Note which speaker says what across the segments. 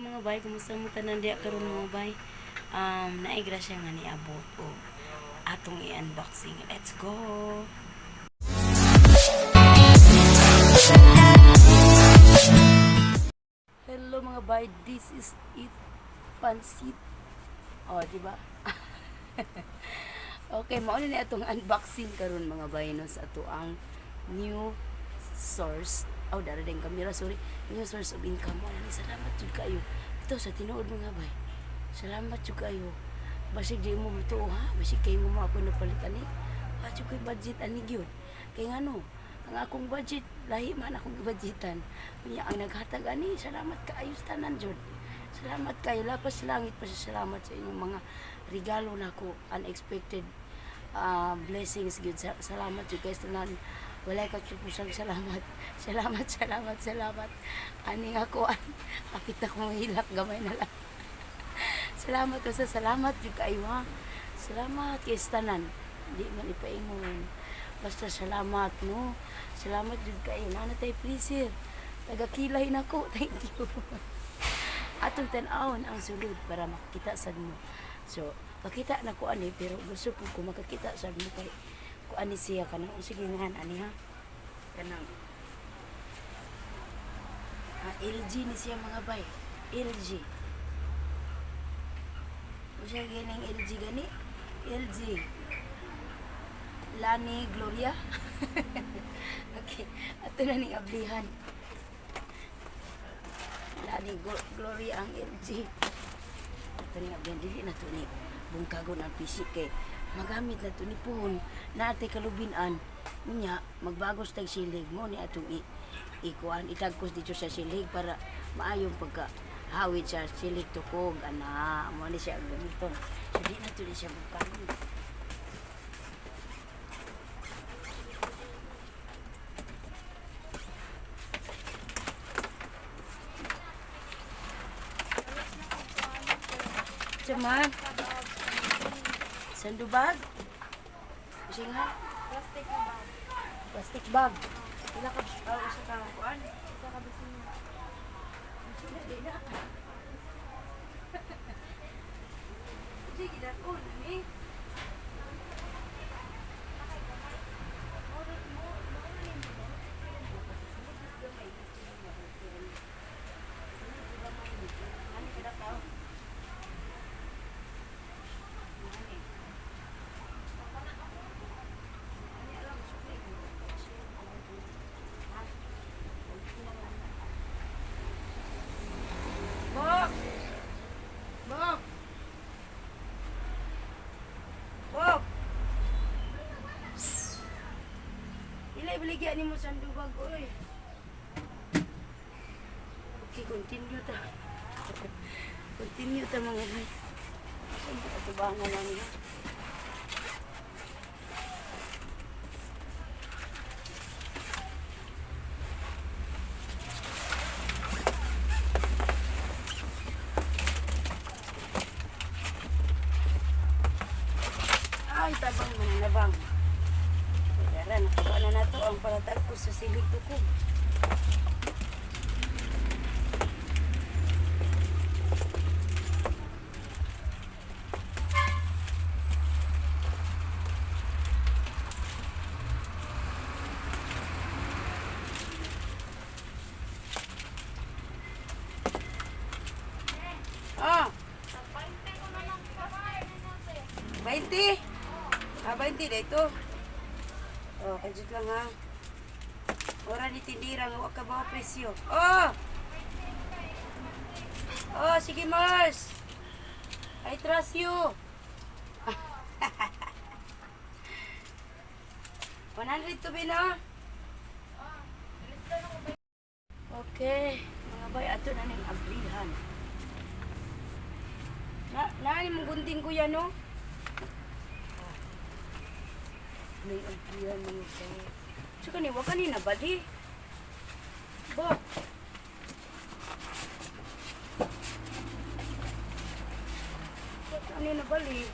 Speaker 1: Mga bay, kumusta mo tanan diya karon, mga bay? Naay grasya nga niabot o atong i-unboxing. Let's go. Hello, mga bay, this is it, pansit. Oh, di ba? Okay, mao na ni atong unboxing karon, mga bay, no, sa ato ang new source. Oh, dara din camera, sorry. New source of income. Wala ni, salamat jud kayo. Ito sa tinuod, mga bay. Salamat jud kayo. Basig di mo mutuo ha, basig kay mo ako napalit ani. Wa jud koy budget ani gyud. Kay ngano, ang akong budget lahi man akong budgetan. Unya ang naghatag ani, salamat kaayo sa tanan jud. Salamat kayo, lapas langit pa sa salamat sa inyong mga regalo nako, unexpected blessings gyud. Salamat jud guys tanan. Walay katupusang salamat. Salamat, salamat, salamat. Ani nga ko, kapit ako mahilak, gamay na lang. Salamat ko sa salamat jud kayo ha. Salamat kay sa tanan. Di man ipaingon. Basta salamat, no. Salamat jud kayo. Nana tay freezer. Tagakilay nako. Thank you. Atong tan-awon ang sulod para makakita sad mo. So, kakita na ko ani, pero gusto po ko makakita sad mo kay ko ani siya kanang, oh, sige nga ani ha. Kanang LG ni siya, mga bay. LG. Usa gining LG gani? LG. Lani Gloria. Okay, ato na ning ablihan. Lani Gloria ang LG. Ato ning ablihan, dili na to ni bungkagon ang PC kay magamit na to ni puhon na ate kalubinan. Unya magbagos tag silig mo ni atong i ikuan itagkos dito sa silig para maayong pagka hawid sa silig tukog ana mo ni siya ang gamiton. So di na to ni siya bungkagon. Chaman. Sandubag. Singha.
Speaker 2: Plastic na bag.
Speaker 1: Plastic bag. Pila ka usa ka kuan?
Speaker 2: Isa ka bisin.
Speaker 1: Di na. Sige na ko ni. Bok! Bok! Bok! Ila ibaligya nimo sandubag, oy. Okay, continue ta. Continue ta, mga bay. Saan ba katubangan lang niya? Ay, tabang mga nabang. Dara, nakuha na nato ang palatag ko sa silig tukog. Ah, 20. Ah, 20 dito. Oh, kajut lang ha. Ora ni tindira nga wa ka ba presyo. Oh! Oh, sige Mars. I trust you. 100 to be na. Okay, mga bay, ato na ning ablihan. Na, naani mong gunting kuya, no? May ablihan, mga bay. So kani wa kanina bali. Ba. Ano na bali?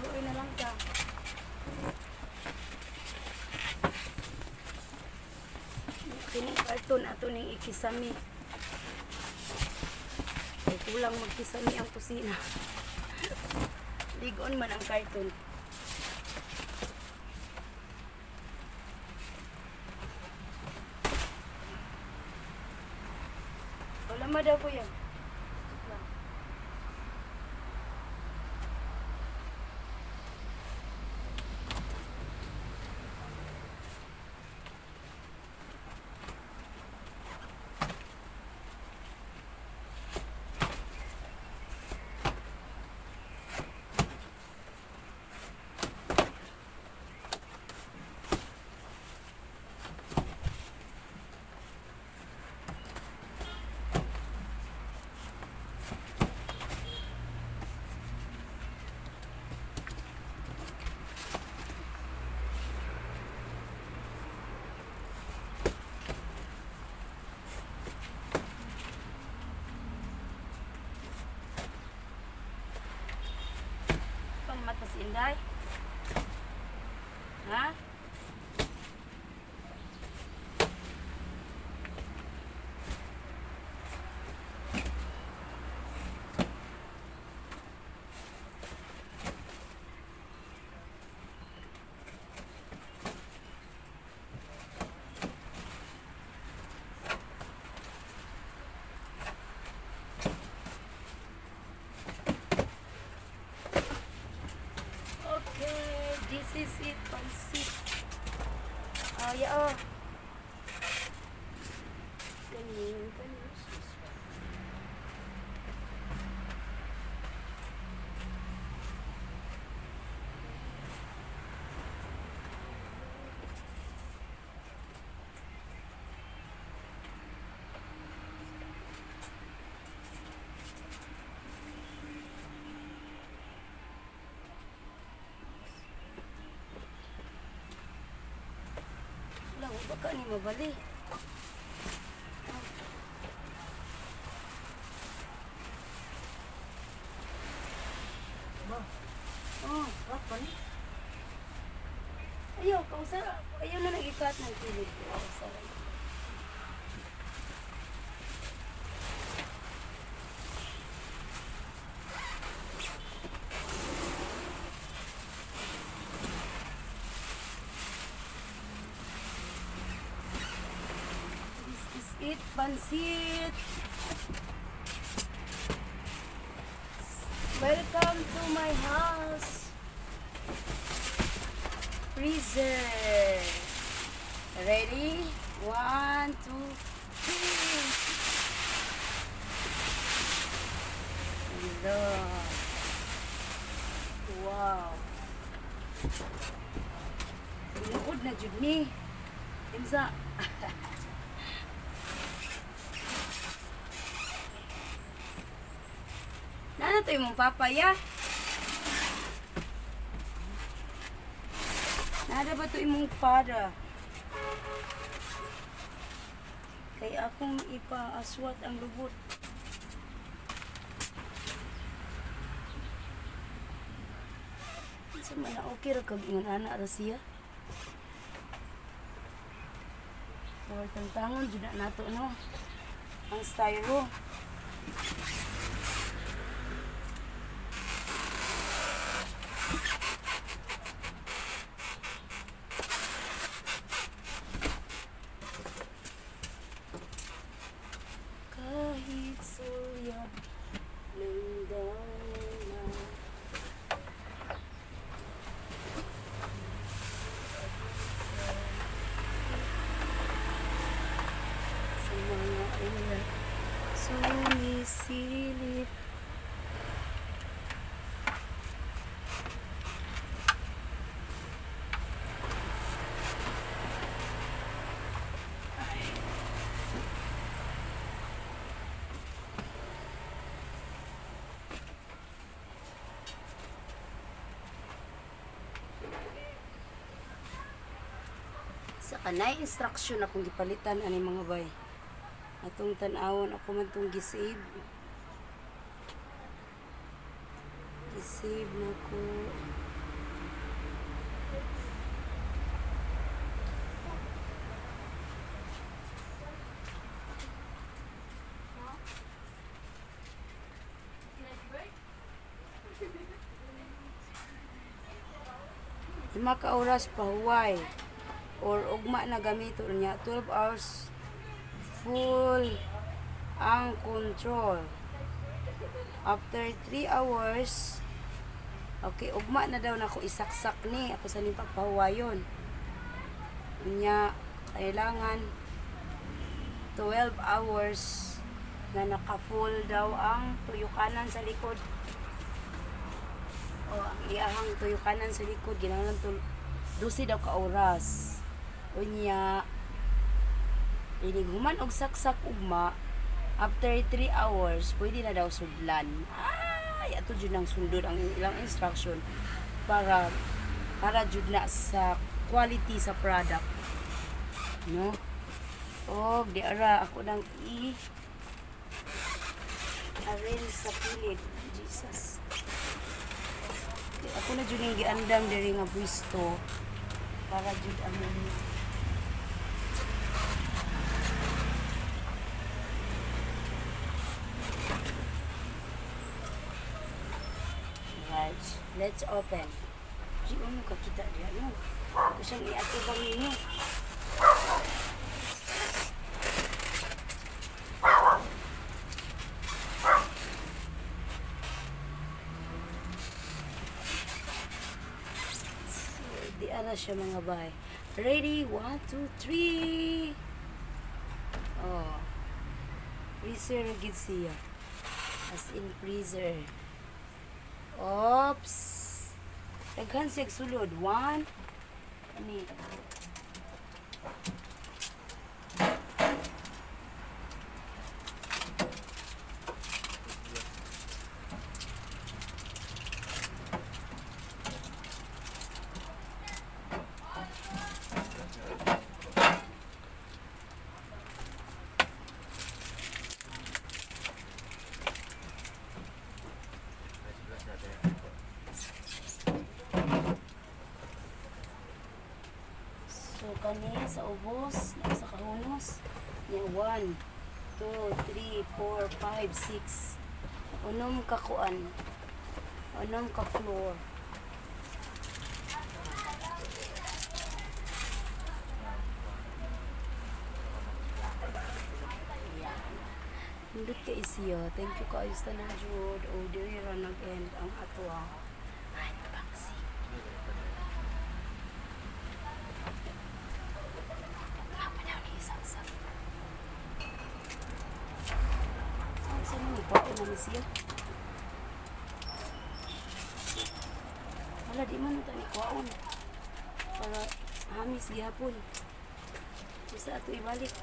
Speaker 1: Laruin na lang ta. Kining karton ato ning ikisami. Kulang magkisami ang kusina. Ligon man ang karton. Wala ma daw, kuya. Pangmat pa si Inday? Ha? Okay, this is it, pansit. Oh, yeah, oh. Kanin, kanin. Wala, baka ni mabali.
Speaker 3: Ba,
Speaker 1: Oh,
Speaker 3: cut pa ni?
Speaker 1: Ayaw, kausa. Ayaw na nag-ikat ng kilid. Kausa. This is it, pansit. Welcome to my house. Freezer. Ready? One, two, three. Hello. Wow. Tinuod na jud ni. Imsa. Nana to imong papaya? Nada ba to imong father? Kay akong ipaaswat ang lubot. Unsa man na okay ra kag ingon ana ra siya? Or tantangon jud na nato, no. Ang styro. Kahit sulyap ng dana. Sa mga ulap sumisilip. Sa kanay instruction akong gipalitan ani, mga bay. Atong tan-awon, ako man tong gisave. Gisave na ko. 5 ka oras pahuway or ugma na gamito niya, 12 hours full ang control. After 3 hours, okay, ugma na daw nako isaksak ni ako sa ning pagpahuwayon. Unya kailangan 12 hours na naka-full daw ang tuyukanan sa likod. O, ang iyahang tuyukanan sa likod, ginanglan 12 daw ka oras. Unya, inig human og saksak ugma, after 3 hours, pwede na daw sudlan. Ay, ato jud nang sundon ang ilang instruction para jud na sa quality sa product. No? Og di ara ako nang i arrange sa kilid. Jesus. Okay, ako na jud yung giandam diri nga pwesto para jud ang Right. Let's open. Di mo kakita diya, no? Ako siyang iatubang ninyo. So, di ara siya, mga bay. Ready? One, two, three. Oh. Freezer gid siya. As in freezer. Oops. Daghan siya sulod. One. Ani. So kani sa ubos, na sa kahunos, niya 1, 2, 3, 4, 5, 6. Unom ka kuan. Unom ka floor. Yan. Nindot kay siya. Thank you kaayo sa tanan jud. O diri ra nag-end ang ato ah. Unboxing. Wala pa daw ni isang. Ang saan mo pa na ni siya? Wala, di man ito ni kuwaon. Para hamis gihapon. Sa ato ibalik.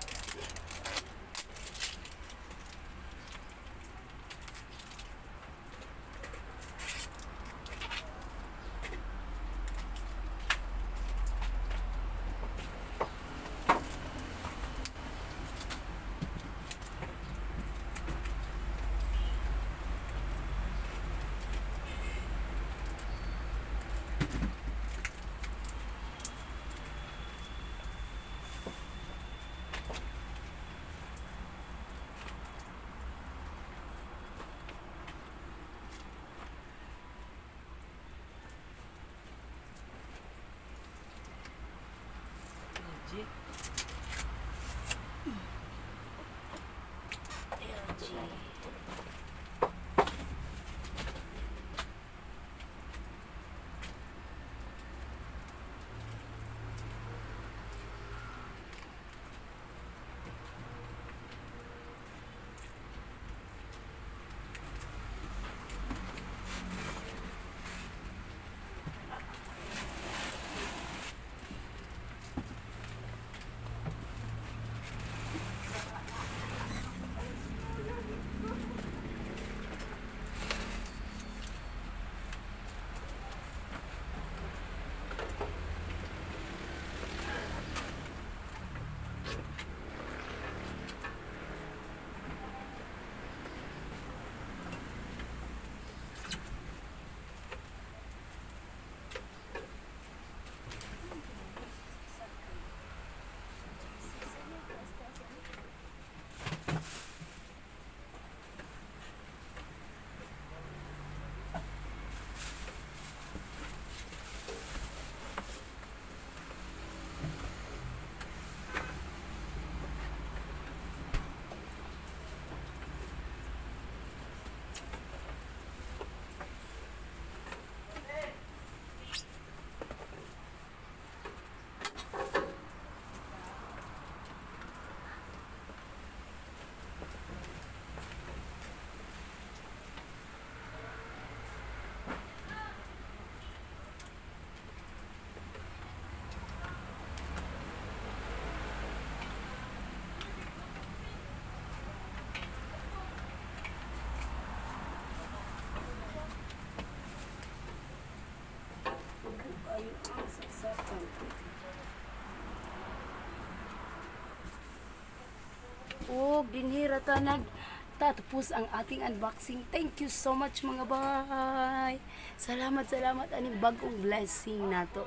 Speaker 1: Second. Og dinhi ra ta nag tatapos ang ating unboxing. Thank you so much, mga bay. Salamat, salamat aning bagong blessing nato.